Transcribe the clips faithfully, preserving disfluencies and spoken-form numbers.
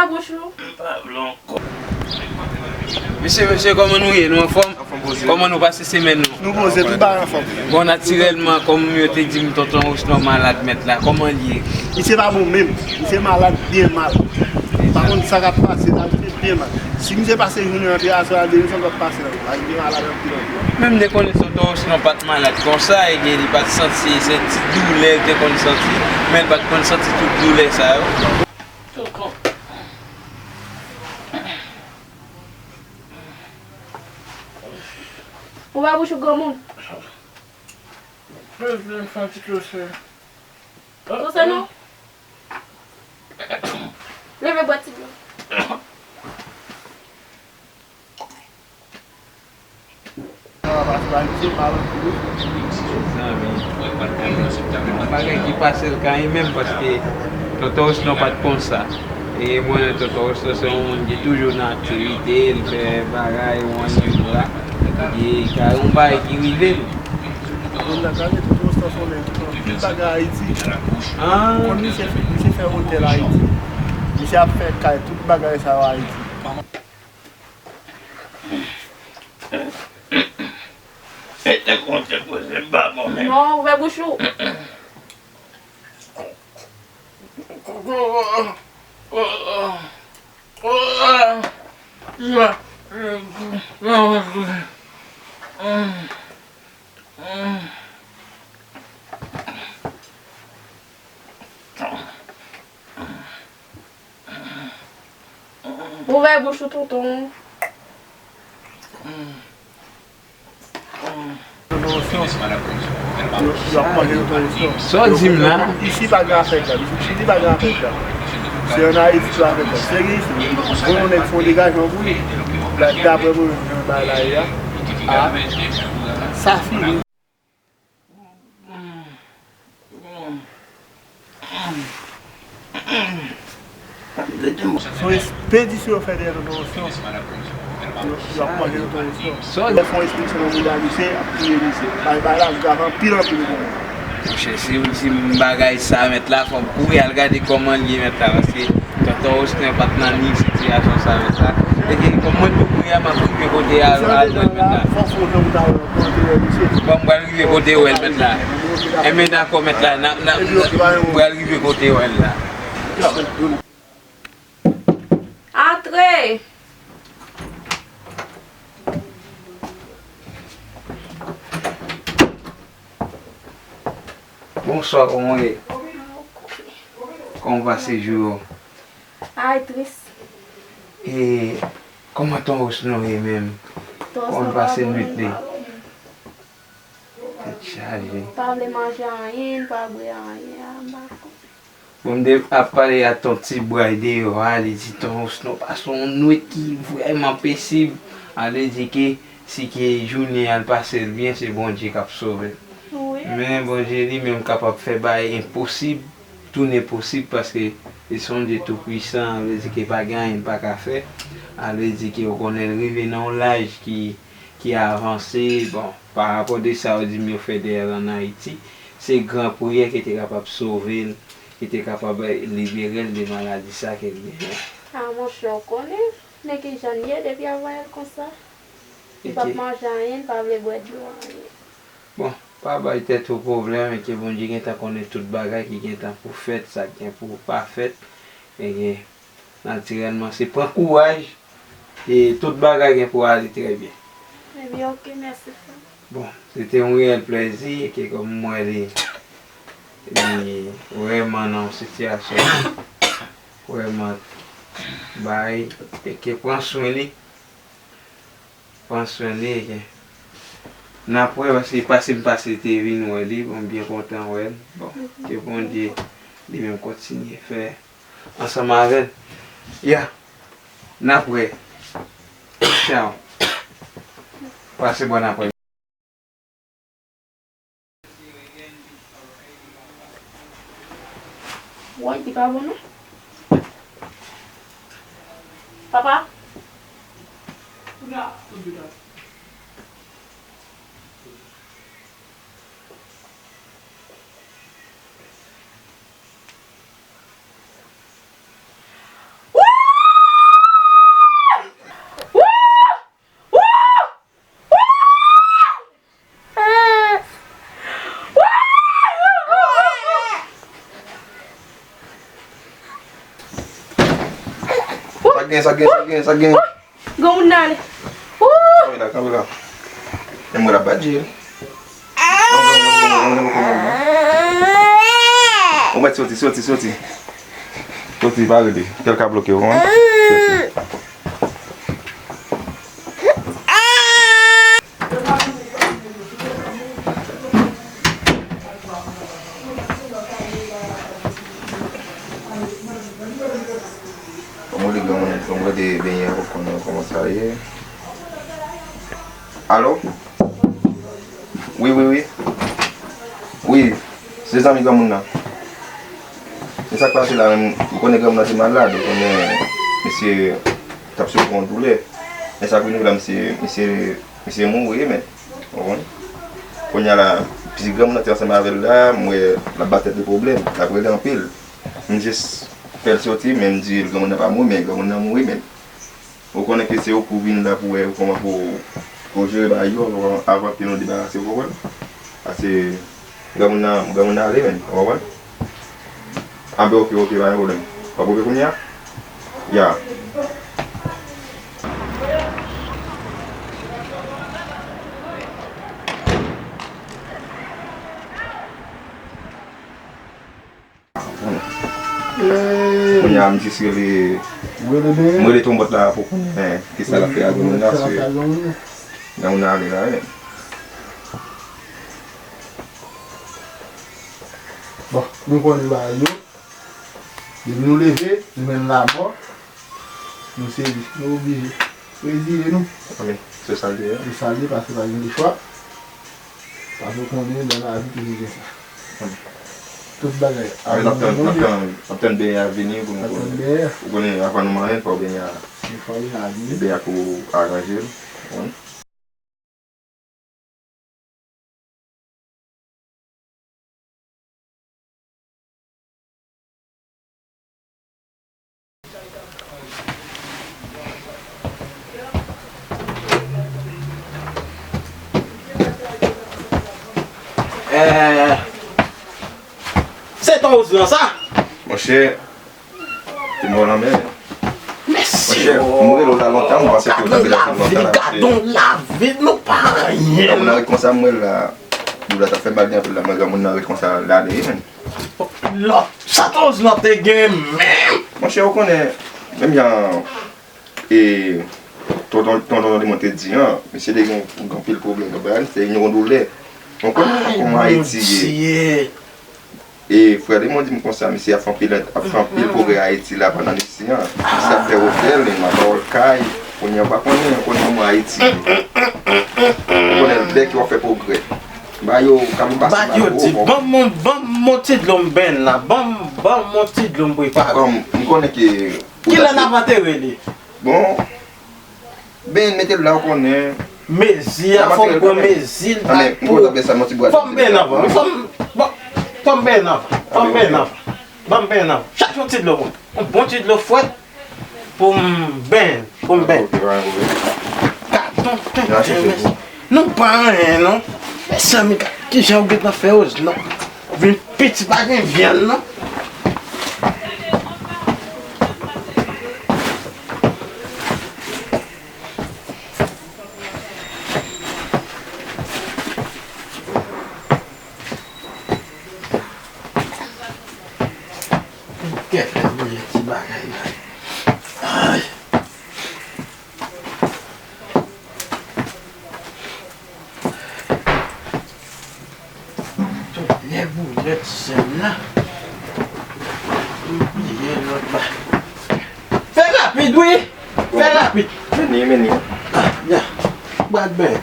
Bouch ou. Mesye, mesye, kòman nou ye? Nou anfòm? Kòman nou pase semèn nou? Nou poze, tout bagay anfòm. Bon, natirèlman, kòm yo te di m, tonton Osnon malad mèt la, kòman l ye? Misye pa bon menm. Misye malad byen mal. Pa konn sa k ap pase la, misye byen mal. Si misye pase jounen an te aswè a, demen se ankò pase nan pa gen malad anpil anpil. Men m te konnen tonton Osnon pa t malad konsa, e gen li pa t santi se ti doulè l te konn santi, men l pa t konn santi tout doulè sa yo. Ou pa bouch ou granmoun? Fè ti touse. Touse non. Leve bwè ti dlo. Mezanmi, yon bagay ki pase l ka li menm, paske tonton Osnon pa t konsa. E mwen, tonton Osnon se yon moun ki toujou nan aktivite, l fè bagay, ou ann viv la. E ka yon bagay ki rive l. Moun nan gade, tonton Osnon se yon nèg ki fè anpil bagay Ayiti. Ou konn misye fè, misye fè otèl Ayiti. Misye ap fè kay, tout bagay sa yo Ayiti. E te konte koze m pa bon menm. Non, ouvè bouch ou. Ouvè bouch ou, tonton. Tonton Osnon. Yo, yo ap manje tonton Osnon. Sa w di m la? Isi pa gen afè djab. Isi, Chili pa gen afè djab. Se ann Ayiti yo afè djab. Se gen isi. Bon, yon nèg fè yon degajman pou li. Daprè mwen, jan bagay la ye a. A, sa fini. Se yon espedisyon yo fè dèyè tonton Osnon. Yo, yo ap manje tonton Osnon. Lè fè yon espedisyon nan bouda misye, ap touye misye. Bagay la grav anpil, anpil, anpil. Monchè, si w di m bagay sa mèt la, fò m kouri al gade kòman l ye mèt la, paske tonton Osnon pa t nan nivo sitiyasyon sa mèt la. E ke kòm mwen tou kouri a, m ap rive kote a, al jwenn mèt la. Bon, m pral rive kote w wè l mèt la. Enben dakò mèt la, n a, n a, m pral rive kote w wè l la. Antre! Bonswa, kòman w ye? Kòman w pase jou yo? Ay, tris. E kòman tonton Osnon ye menm? Kòman l pase nwit li? Tèt chaje. Pa vle manje anyen, pa bwè anyen, a, m pa konn. Bon, m te ap pale a ton ti bway deyò a, li di tonton Osnon pase yon nwit ki vrèman pesib. A vle di ke si ke jounen an l pase l byen, se Bondye k ap sove l. Wi. Men Bondye li menm kapab fè bagay enposib tounen posib, paske li se yon Dye toupwisan, a vle di ke pa gen anyen l pa ka fè. A vle di ke ou konnen l rive nan yon laj ki, ki avanse. Bon, pa rapò de sa yo di m yo fè dèyè l ann Ayiti, se gran priyè ki te kapab sove l, ki te kapab libere l de maladi sa ke l genyen. A, monchè, ou konnen, men ki jan l ye, depi a vwayè l konsa, li p ap manje anyen, li pa vle bwè dlo anyen. Bon, pa bay tèt ou pwoblèm, e ke Bondye gentan konnen tout bagay ki gentan pou fèt, sa k gen pou pa fèt. E ke natirèlman, se pran kouraj, e tout bagay gen pou ale trè byen. Ebyen, oke, mèsi, frè m. Bon, se te yon reyèl plèzi, e ke kòm m wè li, li vrèman nan yon sitiyasyon vrèman bay, e ke pran swen li. Pran swen li, e ke n ap wè, paske pase m pase te vin wè li, bon, m byen kontan wè l. Bon, ke Bondye li menm kontinye fè ansanm avè l. Ya, n ap wè. Tchaw. Pase bòn aprè. Woy, li pa bon non. Papa. Sa gen, sa gen, sa gen. Granmoun nan ale. Kanpe la, kanpe la. Men mwen la bat je. Ou mèt soti, soti, soti. Soti, pa rete. Kèl ka bloke, ou konprann? Soti. Kòman li granmoun, kòman li te benyen, ou konnen kòman sa ye. Alo? Wi, wi, wi. Wi, se zanmi granmoun nan. E sa k pase la menm, ou konnen granmoun nan te malad, ou konnen misye t ap soufri yon doulè. E sa k vin rive la, misye, misye, misye mouri, men. Ou konprann? Kounye a la, pitit granmoun nan te ansanm avè l la, m wè l ap ba tèt li pwoblèm, l ap rele anpil. M jis fè l soti, men m di l granmoun nan pa mouri, men granmoun nan mouri, men. Ou konnen ke se ou pou vin la pou wè kòman pou, pou jere bagay yo avan, avan ke nou debarase, ou konprann? Paske granmoun nan, granmoun nan ale, men, ou konprann? Anben, oke, oke, pa gen pwoblèm. W ap oke kounye a? Ya. Kounye a, m jis rele, m rele Tonbòt la pou konnen kisa l ap fè ak granmoun nan, paske granmoun nan ale la, wi. Bon, nou konnen bagay yo. Depi nou leve, nou jwenn lanmò. Nou se, nou oblije rezile nou. Wi, se sa l ye. Se sa l ye, paske pa gen de chwa. Paske w konnen, nan lavi, toujou gen sa. Tout bagay. N ap tann, n ap tann, n ap tann benyen a vini pou nou konnen. Ou konnen, avan nou manyen, fò benyen a, fò benyen a vini. Benyen a pou aranje l. Eh, se Toz lan sa? Monchè, te mò nan men. Mesye, monchè, m rele w la lontan, m panse ke w t ap rele m lontan la, mesye. Gadon lavi, gadon lavi, nou pa anyen. Granmoun nan ret konsa, m wè l la. Doulè t ap fè mal gen anpil la, mwen granmoun nan ret konsa, l ale, wi, menn. Lòt, sa Toz lan te gen menm? Monchè, ou konnen, menm jan, e, tonton, tonton Lemon te di an, misye te gen yon, yon anpil pwoblèm, bagay, se yon doulè. Ou konnen kòman Ayiti ye. E frè Lemon di m konsa, misye ap fè anpil, ap fè anpil pwogrè Ayiti la pandan misye an. Misye ap fè otèl, li nan pawòl kay. Kounye a, ou pa konnen, ou konnen kòman Ayiti ye. Ou konnen, dèk yo ap fè pwogrè. Ba yo, ka pou pase ba yo, di, ban m, ban m yon ti dlo m benyen la, ban m, ban m yon ti dlo m prepare. Kòm, m konnen ke kilè n ap antere li? Bon, ben, mete l la, ou konnen. Mezi a, fò m pran mezi l, fò m benyen anvan, fò m, bon, fò m benyen anvan, fò m benyen anvan. Ban m benyen anvan. Chache yon ti dlo pou mwen. Yon bon ti dlo frèt pou m benyen, pou m benyen. Gadon tenten, mesye. Nou pa anyen, non. Mezanmi, gad kijan ou gentan fè Oz, non. Vin piti, pa gen vyann, non. Kèt, mwen ti bagay la. Ay. Tout lè boulèt sèl la. Bliye lòt la. Fè rapid, wi! Fè rapid! Vini, vini. Ah, ya. Bwat ben.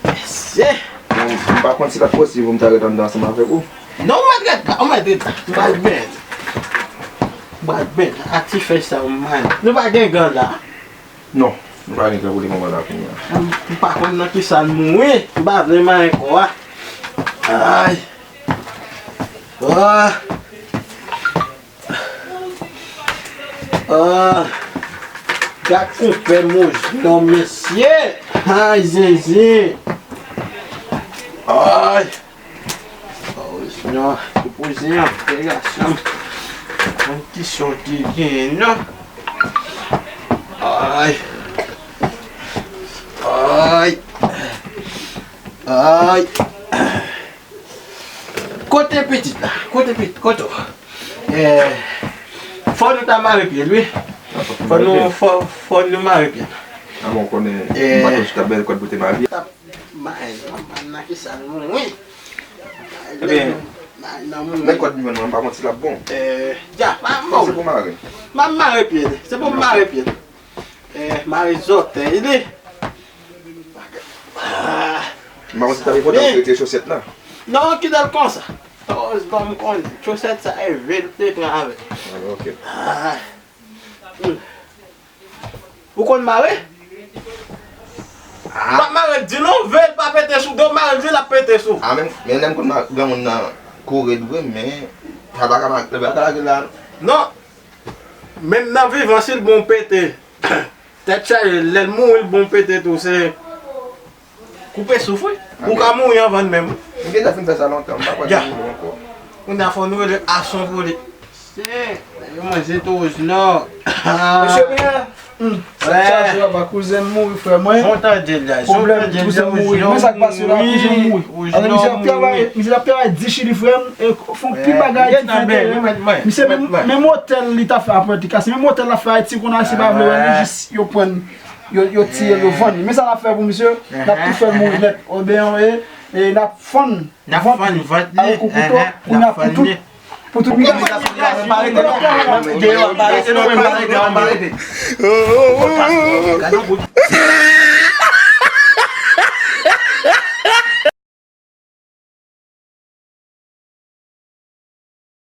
Mesye. Bon, m pa konn si l ap posib pou m ta ret anndan ansanm avèk ou. Non, ou mèt ret la, ou mèt ret la. Bwat ben. Bwat ben. Ak ti fèy sa, ou mal. Nou pa gen gan la. Non, nou pa gen gran pwoblèm anba la kounye a. M, m pa konn nan kisa l mouri, m pa vle manyen kò a. Ay. Ah. Ah. Gad konpè Moz non, mesye. Ay, zenzen. Ay. Oznon, pou poze an, fè gason. Mwen ki sòti genyen, non? Ay. Ay. Ay. Kote pitit la? Kote pitit? Kote w? Eh, fò nou ta mare pye l, wi. Fò nou, fò, fò nou mare pye l. Avan w konnen, eh, m pa t chita bèl kòd pou te mare pye. Tap mare, nan ki sa nou, wi. Ebyen, nan moun, men kòd mwen, mwen pa konn si l ap bon. Eh, dja, pa bon. Se pou mare. M ap mare pye l. Se pou m mare pye l. Eh, mare zòtèy li. Ah. M pa konn si ta gen kontan pou retire chosèt la. Non, kite l konsa. Erezman m konnen chosèt sa e ve l te pran avè l. Ah, ok. Ah. Hmm. Ou konn mare? Ah. Pa mare di non, ve l pa pete sou do, mare di l ap pete sou. Ah, men, men lè m konn ma-, granmoun nan kore l vre, men sa pa ka ma-, pa ka lage la. Non. Menm nan vivan, si l bon pete. Tèt chaje, lè l mouri, l bon pete tou, se koupe souf, wi. Ou ka mouri anvan l menm. M gentan fin fè sa lontan, m pa kwè ke m mouri ankò. Kounye a fò nou rele ason pou li. Se, yo manje toz nò. Mesye Pierre, hmm, sa k chaje la, pa kouzen m mouri, frè mwen. Son tande l la, son tande l la, wi. Pwoblèm, kouzen m mouri. Men sa k pase la, kouzen m mouri. Alò, misye ap travay, misye ap travay di chili, frè m. E fon pil bagay ti fè teren. Misye menm, menm otèl li ta fè apre ti kase. Menm otèl la fè Ayiti kounye a, se pa vle wè li, jis yo pran, yo, yo tiye l, yo vann li. Men sa n ap fè pou misye, n ap tou fè l mouri nèt. Oben, e, e n ap fann vant li avèk yon kouto, kounye a pou tout, pou tout. Gade yon bout.